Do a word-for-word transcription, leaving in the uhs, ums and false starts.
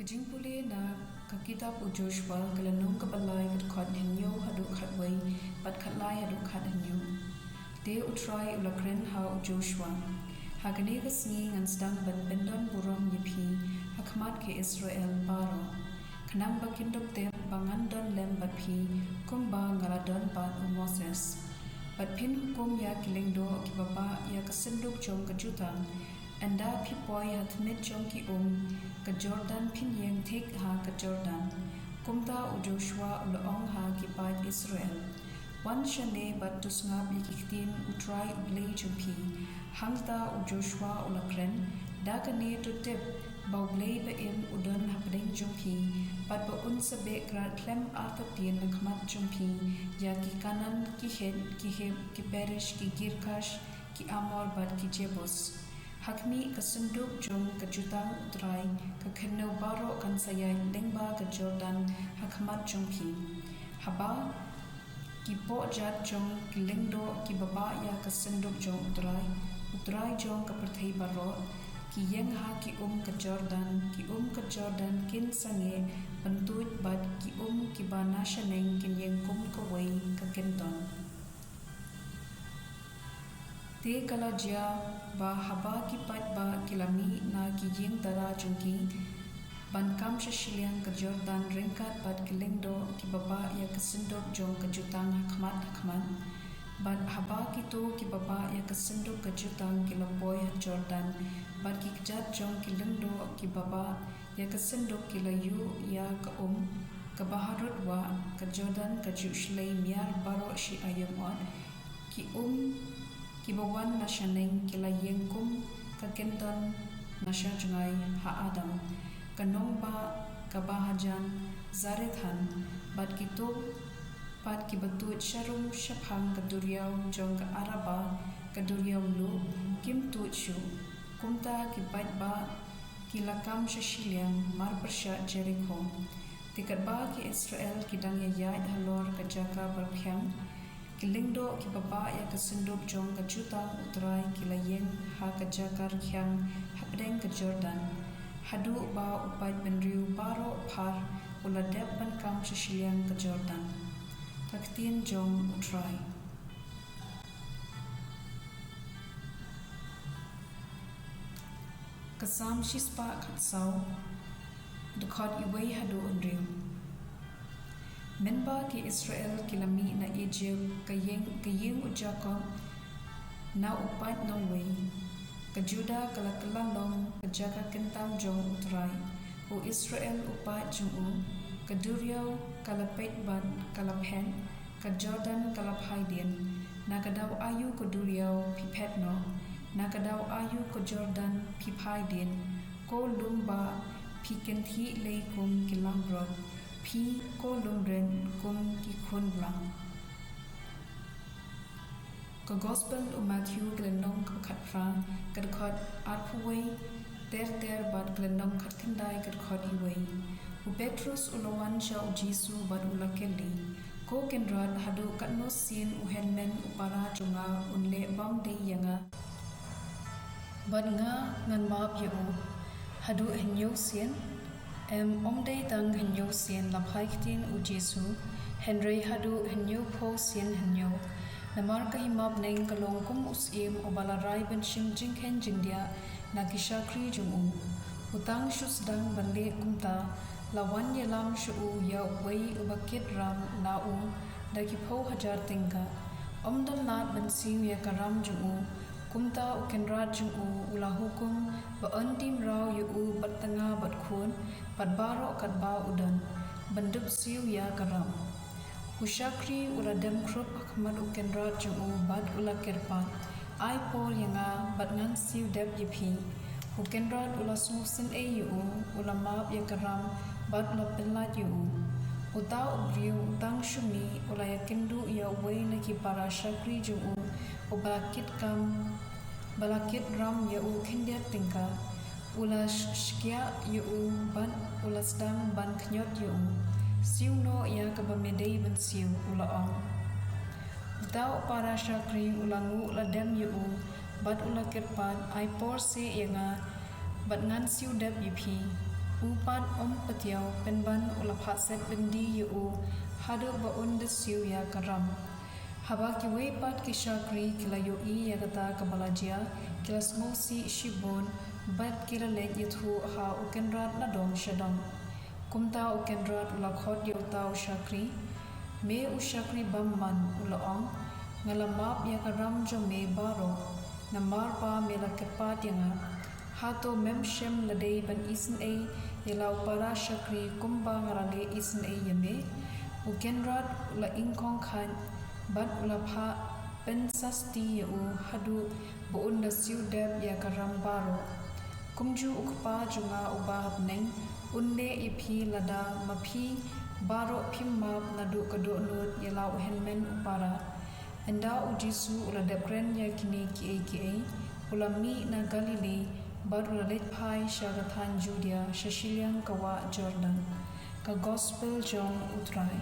Jingpule na ka kitab u Joshua, ka lynnong kaba lai, ka dkhot hynñiew haduh khatwei, bad khatlai haduh khathynñiew. Te u Trai u la kren ha u Joshua: Ha kane ka sngi ngan sdang ban pyndon burom ïa phi ha khmat ki Israel baroh, khnang ba kin ïoh tip ba ngan don lem bad phi, kumba nga la don bad u Moses. Bad phin hukum ïa ki lyngdoh kiba bah ïa ka synduk jong ka jutang. Ynda phi poi ha tmier jong ki um ka Jordan, phin ïeng thik ha ka Jordan. Kumta u Joshua u la ong ha ki paid Israel: Wan shane bad to sngap ïa ki ktien u Trai u Blei jong phi. Hangta u Joshua u la kren: Da kane to tip ba U Blei ba im u don hapdeng jong phi, bad ba un sa beh krad khlem artatien na khmat jong phi ïa ki Kanaan, ki Hit, ki Hiv, ki Periz, ki Girgash, ki Amor bad ki Jebus. Ha khmih ka synduk jong ka jutang u Trai, ka khyndew baroh kan sa ïaid lyngba ka Jordan ha khmat jong phi. Haba ki pohjat jong ki lyngdoh kiba bah ïa ka synduk jong u Trai, u Trai jong ka pyrthei baroh, ki ïeng ha ki um ka Jordan, ki um ka Jordan kin sangeh ban tuid, bad ki um kiba na shaneng kin ïeng kum kawei ka kyndon. Te ka la jia ba haba ki paidbah ki la mih na ki ïing tara jong ki ban kam sha shiliang ka Jordan ryngkat bad ki lyngdoh kiba bah ïa ka synduk jong ka jutang ha khmat ha khmat, bad haba kito kiba bah ïa ka synduk ka jutang ki la poi ha Jordan, bad ki kjat jong ki lyngdoh kiba bah ïa ka synduk ki la ïuh ïa ka um kaba harud wah ka Jordan ka ju shlei miar baroh shi aïom ot. Ki um kiba wan na shaneng ki la ïeng kum ka kyndon na sha jngai ha Adam, ka nongbah kaba hajan Zarethan, bad kito pat kiba tuid sharum shaphang ka duriaw jong ka Araba, ka duriaw Luh, kim tuid shuh. Kumta ki paidbah ki la kam sha shiliang mar pyrshah Jerikho. Te katba ki Israel ki dang ïaid halor ka jaka barkhiang, ki lyngdoh kiba bah ïa ka synduk jong ka jutang u Trai ki la ïeng ha ka jaka rkhiang hapdeng ka Jordan, haduh ba u paid bynriew baroh phar u la dep ban kam sha shiliang ka Jordan. Ka ktien jong u Trai. Ka Salm shispah khatsaw, dkhot iwei haduh hynriew. Mynba ki Israel ki la mih na Ijipt, ka ïing, ka ïing u Jakob na u paid nongwei, ka Judah ka la kylla long ka jaka kyntam jong u Trai. U Israel u paid jong u, ka duriaw ka la peit bad ka la phet, ka Jordan ka la phai dien. Na ka daw aïu ka duriaw phi phet noh? Na ka daw aïu ka Jordan phi phai dien? Ko lum bah, phi kynthih lei kum ki langbrot, phi ko lum rit kum ki khun blang. Ka Gospel u Matthew, ka lynnong kaba khatphra, ka dkhot arphew wei ter ter bad ka lynnong khatkhyndai, ka dkhot iwei. U Petros u la wan sha u Jisu bad u la kylli: Ko Kynrad, haduh katno sien u hynmen u para jong nga un leh bymdei ïa nga? Bad nga ngan map ïa u, haduh hynñiew sien? Em, ym dei tang hynñiew sien, la phai ktien u Jisu, hynrei haduh hynñiewphew sien hynñiew. Namar ka hima bneng ka long kum u syiem uba la rai ban shim jingkheiñ jingdiah na ki shakri jong u. U tang shu sdang ban leh kumta, la wan ïalam sha u ïa uwei uba kit ram na u da ki phew hajar tyngka. Ym don lad ban siew ïa ka ram jong u. Kumta u kynrad jong u u la hukum ba yn tim raw ïa u bad tnga bad khun bad baroh katba u don, ban dup siew ïa ka ram. U shakri u la dem khrup ha khmat u kynrad jong u bad u la kyrpad: Ai por ïa nga bad ngan siew dep ïa phi. U kynrad u la sngewsynei ïa u, u la map ïa ka ram bad u la pyllait ïa u. Uta u briew u tang shu mih, u la ïakynduh ïa uwei na ki para shakri jong u, uba la kit kam, ba la kit ram ïa u khyndiat tyngka. U la sh-, shkiah ïa u bad u la sdang ban khñiot ïa u. Siew noh ïa kaba me dei ban siew, u la ong. Uta u para shakri u la nguh la dem ïa u bad u la kyrpad: Ai por seh ïa nga bad ngan siew dep ïa phi. U pat um patiaw, pynban u la phah set byndi ïa u, haduh ba un da siew ïa ka ram. Haba kiwei pat ki shakri ki la ïohi ïa kata kaba la jia, ki la sngewsih shibun, bad ki la leit ïathuh ha u Kynrad nadong shadong. Kumta u Kynrad u la khot ïa uta u shakri. Me u shakri bymman, u la ong, nga la map ïa ka ram jong me baroh, namar ba me la kyrpad ïa nga. Hato mem shym la dei ban isynei ïa la u para shakri kumba nga la leh isynei ïa me? U Kynrad u la ingkhong khan, bad u la phah pynsasti ïa u haduh ba un da siew dep ïa ka ram baroh. Kumjuh u Kpa jong nga uba ha bneng, un leh ïa phi lada ma phi baroh phim map naduh ka dohnud ïa la u hynmen u para. Ynda u Jisu u la dep kren ïa kine kiei kiei, u la mih na Galilaïa, bad u la leit phai sha ka thaiñ Judia sha shiliang ka wah Jordan. Ka Gospel jong u Trai.